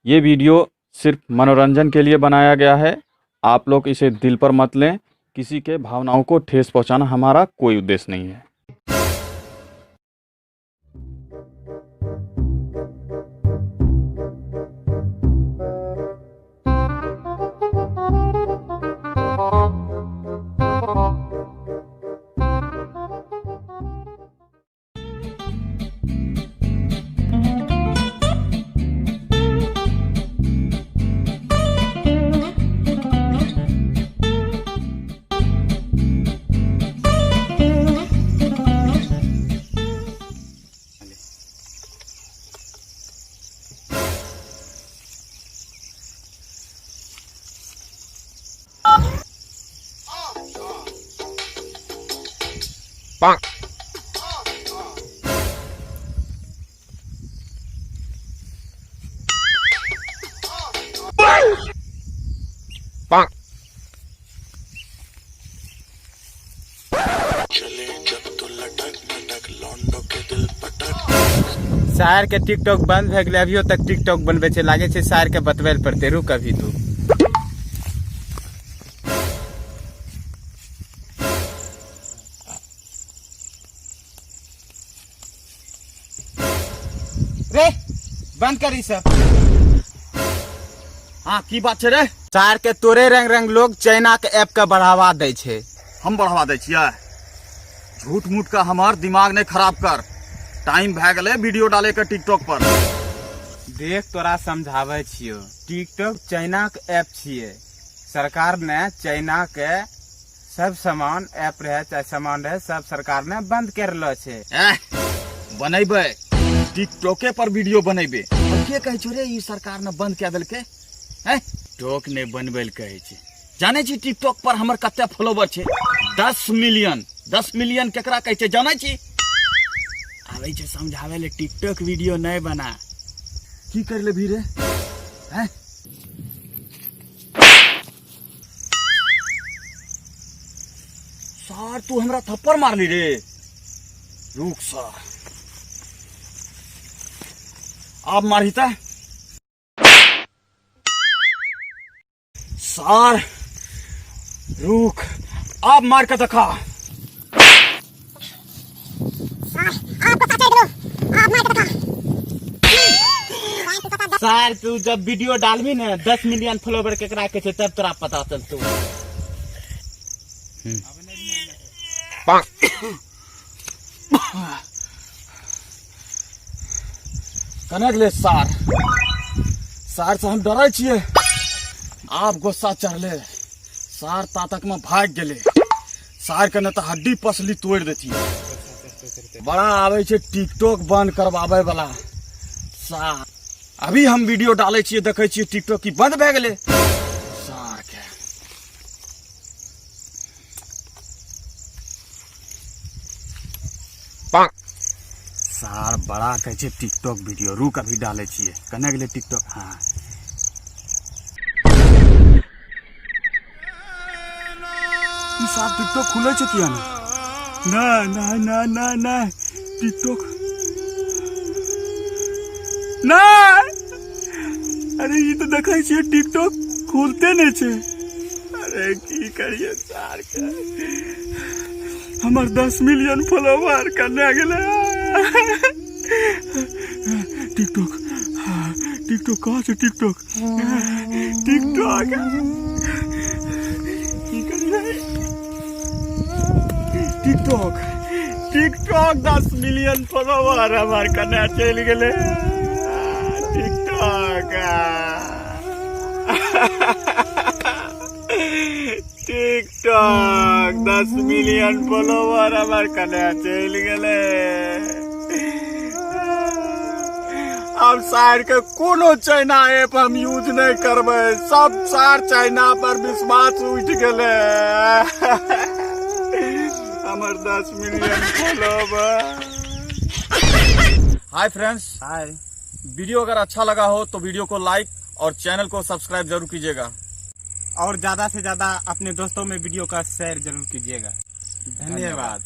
ये वीडियो सिर्फ मनोरंजन के लिए बनाया गया है। आप लोग इसे दिल पर मत लें। किसी के भावनाओं को ठेस पहुंचाना हमारा कोई उद्देश्य नहीं है। सार के टिकटॉक बंद भए गेलै, अभियो तक टिकटॉक बनबै छै। लागै छै सार के बतबै लए पड़तै। रुक अभी तू। रे बंद कर ई सब। हाँ, की बात छै रे? सार के तोरे रंग रंग लोग चाइना के ऐप के बढ़ावा दै छै। हम बढ़ावा दै छियै? झूठ मूठ का हमार दिमाग नहीं खराब कर। टाइम भए गेलै वीडियो डाले के टिकटॉक पर। देख, तोरा समझाबै छियो, टिकटॉक चाइना के ऐप छियै। सरकार ने चाइना के सब सामान, ऐप रहे चाहे सामान रहे, सब सरकार ने बंद कर लो छै। एह, बनेबै टिकटॉके पर वीडियो बनेबै। और के कहै छौ रे ई सरकार ने बंद कए देलकै? हैं, टिकटॉक नहि बनबै लए कहै छै। जानै छी टिकटॉक पर हमर कते फॉलोवर छै? 10 मिलियन। 10 मिलियन केकरा कहै छै, जानै छी? आबै छै समझाबै लए, टिकटॉक वीडियो नहि बना। की कर लेबही रे? हैं, सार, तू हमरा थप्पड़ मारली रे? रुक सार, आब मारही त सार, रुक, आब मार के देखा। सार, तू जब वीडियो डालबी ने, 10 मिलियन फॉलोवर केकरा के छै, तब तोरा पता चलतौ। कने गेलै सार? सार से हम डरै छियै। आब गुस्सा चढ़ले सार, ता तक में भाग गेलै। सार के ने तऽ हड्डी पसली तोड़ि देतियै। बड़ा आबै छै टिकटॉक बंद करवाबै वाला सार। अभी हम वीडियो डालै छियै, देखै छियै टिकटॉक की बंद भए गेलै सार के। सार बड़ा कहै छै टिकटॉक वीडियो। रुक, अभी डालै छियै। कने गेलै टिकटॉक? हाँ, ई सार टिकटॉक खुलै छै किया नहि? नहि, नहि, नहि, नहि, नहि, टिकटॉक नहि। अरे, ई तऽ देखै छियै टिकटॉक खुलते नहि छै। अरे, की करिए सार के? हमर 10 मिलियन फॉलोवर कने गेलै? टिकटॉक, टिकटॉक कहाँ छै? टिकटॉक, टिकटॉक, की करिए? टिकटॉक, टिकटॉक, 10 मिलियन फॉलोवर हमर कने चलि गेलै? टिकटॉक, टिकटॉक, 10 मिलियन फॉलोवर हमर कने चलि गेलै? आब सार के कोनो चाइना ऐप हम यूज नहि करबै। सब सार चाइना पर विश्वास उठि गेलै। हमर 10 million follower. Hi friends. हाय। वीडियो अगर अच्छा लगा हो तो वीडियो को लाइक और चैनल को सब्सक्राइब जरूर कीजिएगा। और ज्यादा से ज्यादा अपने दोस्तों में वीडियो का शेयर जरूर कीजिएगा। धन्यवाद।